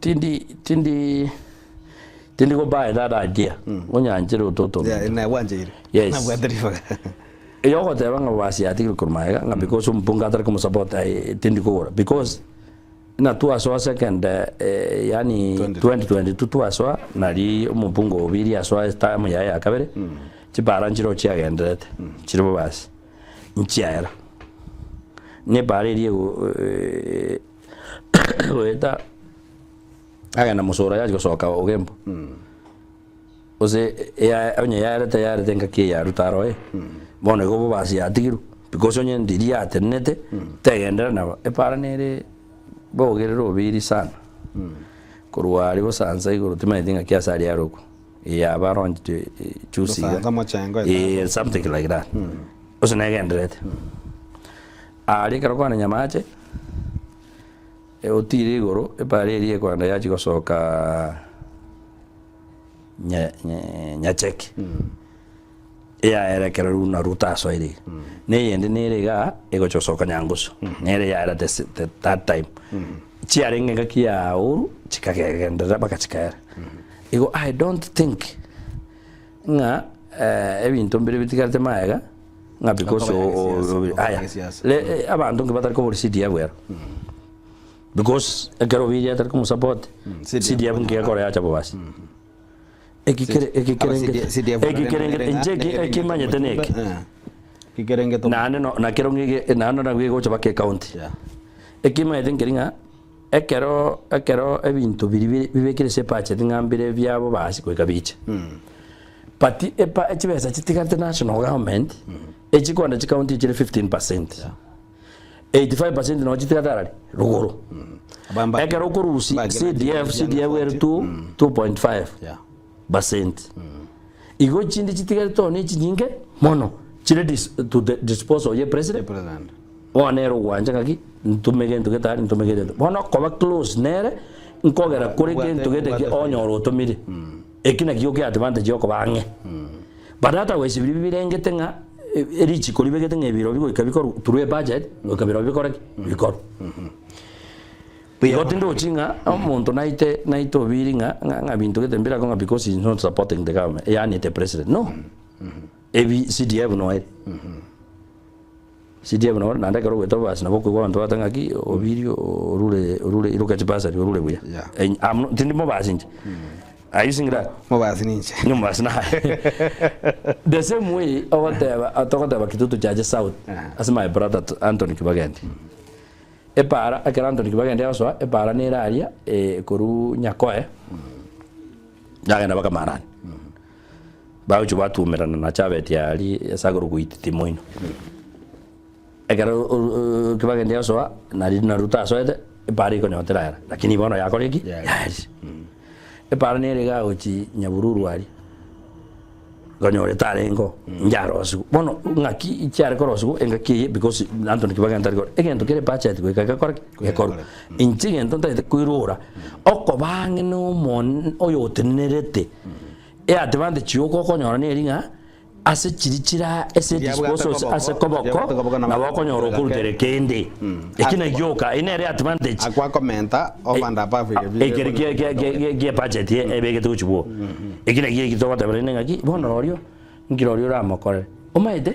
Tindi tindi tindi go buy that idea onyanchere ototo Yeah, ominto. nagwancheire. Yes. Nabwate ribaga. Eyo ogoteba ng'a bobasi yatigire korwa magega ng'a because omopunga atari komosupport aye tindi kogora because ng'a twasoa second eh, yaani 2022 twasoa nari omopunga obiri asoa eterm yaye ya kabere chipara nchiroo chiagenderete chire bobasi nchiaera. Ne epara eria ego goeta agenda mosoro yachia gosoka ogembo gose eya onye yarete yarete engaki eye yaruta aroe bono igo bobasi yatigirwe because onye ndiria yatenenete tegenderera nabo epara nere bogerere obiri sana korwa aria bosansa igoro timanyeti ng'aki ase aria arokwa eyaba aronchete juzi iga Bosansa mochengo etabu. eh something like that gose negendererete. Aaria ekero kwane nyamache, otire igoro, epara eria ekwenda yachia gosoka nya- nya- Nyacheki, eyaera ekero runa naruta asoire iga. Na eyende nere igaa, egocha gosoka Nyangusu, nere yaera the sa- the that time. Chiarenge engaki ya Uhuru, chikagenderera mpaka chikaera. Igo I don't think Ng'a ebinto mbire bitigarete magega, ng'a because Okoba ya gesiasa, o- o- okoba aya ya gesiasa. le eh, abanto nki batari kobori CDF ero because ekero obiria atari komosupport CDF CDF nki ekora yacha bobasi eki kere eki Aba kerengete CDF eki kerengete inche eki ekimanyete neke Kikerengete naende no nakero ng'ige naende nabwo egocha mpaka ecounty Yeah. ekimanyete nkeri ng'a Ekero ekero ebinto biria bire bibekire ase ebudget ng'a mbire biabo basi goika biche. But epa chibesa chitigarete national government, echikwenda chicounty chire 15%. 85% nabo chitigarete arari? Rogoro. Abamba- Ekero okorusia Mbakina CDF, CDF ere 2, 2.5 Yeah. percent. Igo chinde chitigarete oo ne chinyinge mono chire dis to the disposal ye president. President. Bono nere ogwancha ng'aki, ntume gento gete aria, ntume gento. Bono okoba close nere, nkogera kore Obwate- gento gete obwate ki onyora otomire. Eki nakio ke advantage ya okoba ang'e. But otherwise biria birengete ng'a e- erichiko ribegete ng'a ebiro bigoika bikorwe through a budget, goika birobio bikore ki? Bikorwe. Igo tindochi ng'a omonto naite naite obiri ng'a ng'a ng'a binto gete mbirako ng'a because he is not supporting the government, yaani the president. No. Ebi CDF noere. CDF nabo naende ekero ogoeta obobasi nabo okoigwa abanto bagoteba ng'aki obiri orure orure iroka chibasari orure buya. Yeah. En- I'm not- tindi mobasi inche. Are you seeing that? Mobasi ninche. Inye omobasi naye. The same way ogoteba togoteba Kitutu Chache South Aha. ase my brother T- Anthony Kibagendi. Epara ekero Anthony Kibagendi agosoa epara nere aria eh, korwa Nyakoe yagenda mpaka Marani. Bagochia batuomerana na Chabeti aria ase akorokwa Ititi moino. Ekero kibagendia gosoa, nari na Ruto asoete, epara ekonyotera era, lakini bono yakorire ki? Yaerire. Epara nere iga agochi Nyabururu aria, okonyora etarenge oo, njarosiwu. Bono ng'aki chiare korosiwa engaki eye because Anthony Kibagendi tari korora, egento kere budget goika gekore ki? Gekorwe. Inche egento ntagete koirora, okoba ang'e na omon oyotenenerete. Eadvantage yoka okonyora neri ng'a ase chiria chira ase Chiria abwate disposals koboko, ase chiria abwate koboko koboko nabo nabo okonyora akonyora okorutere kende. Eki Akwa- nagioka eye nere advantage. Akwa komenta over and above eria Ekeri kia kia kia kia kia budget ebegete gochia bwogo. Eki naki eki togoteba rende ng'aki bono rorio nki rorio oramokorere. Omanyete.